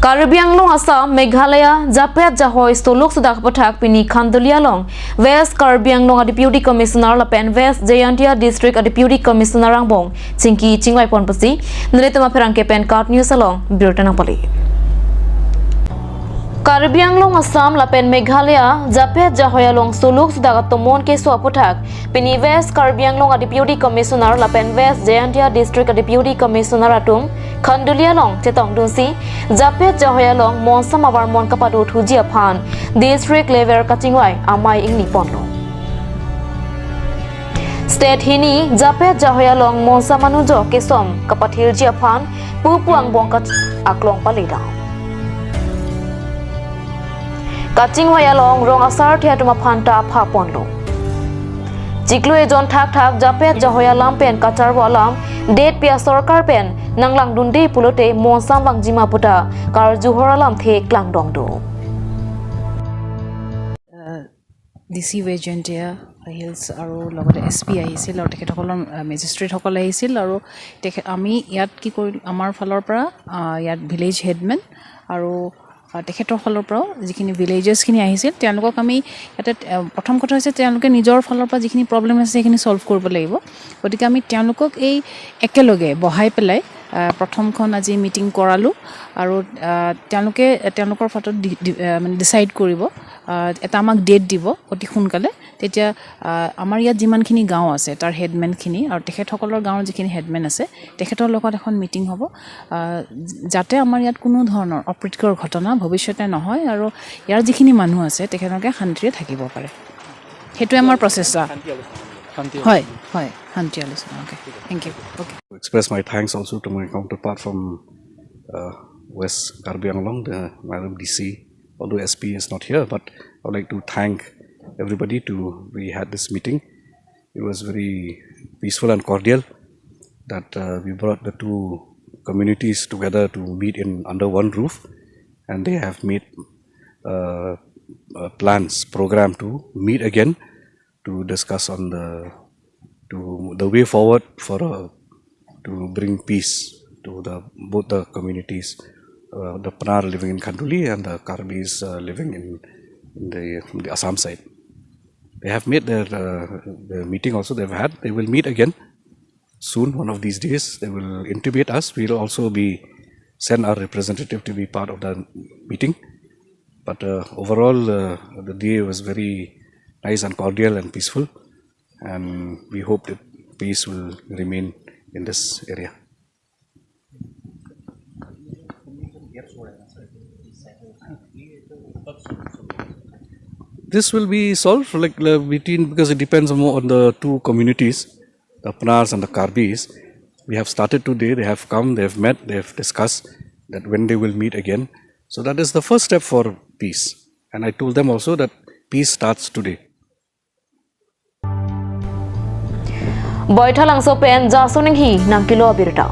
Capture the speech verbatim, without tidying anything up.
Karbi Anglong, Assam, Meghalaya japet jahoi soluk sudak aphuthak pini Khanduli along West Karbi Anglong a Deputy Commissioner lapen West Jaintia District a Deputy Commissioner angbong chingki chingvai pon pusi nelitum apherangke pen KAT News along birta nangpale. Karbi Anglong, Assam lapen Meghalaya japet jahoi along soluk sudak atomon keso aphuthak pini West Karbi Anglong a Deputy Commissioner lapen West Jaintia District a Deputy Commissioner atum Khanduli along chetongdunsi japet jahoi along monsam avarmon kapado thuji aphan district level kachingvai amei ingni ponlo. State hini japet jahoi along monsam anujok kesom kapathirji aphan pupu angbong kach- aklong paledam. Kachingvai along rong asarthe atum aphan ta apha ponlo. Chiklo ejon thakthak japet jahoi alam pen kacharvo alam detpi asorkar pen nanglangdunde pulote monsam vangjima pu ta karjuhor alamthe klangdong do. D C west Jaintia hills আৰু লগতে S P আহিছিল আৰু তেখেতসকলৰ মেজিষ্ট্ৰেটসকল আহিছিল আৰু তেখেত আমি ইয়াত কি কৰিলোঁ, আমাৰ ফালৰ পৰা আহ, ইয়াত ভিলেজ হেডমেন আৰু আহ, তেখেতৰ ফালৰ পৰাও যিখিনি ভিলেজাৰ্ছখিনি আহিছিল, তেওঁলোকক আমি ইয়াতে আহ, প্ৰথম কথা হৈছে তেওঁলোকে নিজৰ ফালৰ পৰা যিখিনি প্ৰব্লেম আছে সেইখিনি ছল্ভ কৰিব লাগিব। গতিকে আমি তেওঁলোকক এই একেলগে বহাই পেলাই আহ, প্ৰথমখন আজি মিটিং কৰালোঁ আৰু আহ, তেওঁলোকে তেওঁলোকৰ ফাটত ডি- ডি- আহ, মানে ডিচাইড কৰিব, আহ, এটা আমাক ডেট দিব অতি সোনকালে। তেতিয়া আহ, আমাৰ ইয়াত যিমানখিনি গাঁও আছে তাৰ হেডমেনখিনি আৰু তেখেতসকলৰ গাঁৱৰ যিখিনি হেডমেন আছে তেখেতৰ লগত এখন মিটিং হ'ব, আহ, যাতে আমাৰ ইয়াত কোনো ধৰণৰ অপ্ৰীতিকৰ ঘটনা ভৱিষ্যতে নহয় আৰু ইয়াৰ যিখিনি মানুহ আছে তেখেতলোকে শান্তিৰে থাকিব পাৰে। সেইটোৱে আমাৰ প্ৰচেষ্টা। হয়, হয়, শান্তি আলোচনা। Okay, thank you. Okay. Express my thanks also to my counterpart from uh, West Karbi Anglong, the Madam D C. Although S P is not here, but I would like to thank everybody to we had this meeting. It was very peaceful and cordial that uh, we brought the two communities together to meet in under one roof, and they have made uh, uh, plans program to meet again to discuss on the to the way forward for uh, to bring peace to the both the communities, uh, the Pnar living in Khanduli and the Karbis uh, living in, in the, the Assam side. They have made their uh, the meeting also they've had. They will meet again soon. One of these days, they will intimate us. We'll also be send our representative to be part of the meeting. But uh, overall, uh, the day was very nice and cordial and peaceful, and we hope that peace will remain in this area. This will be solved like uh, between because it depends more on the two communities, the Pnars and the Karbis. We have started today. They have come. They have met. They have discussed that when they will meet again. So that is the first step for peace. And I told them also that peace starts today. Baithalangso pen Jason Enghi nangkelo abirta.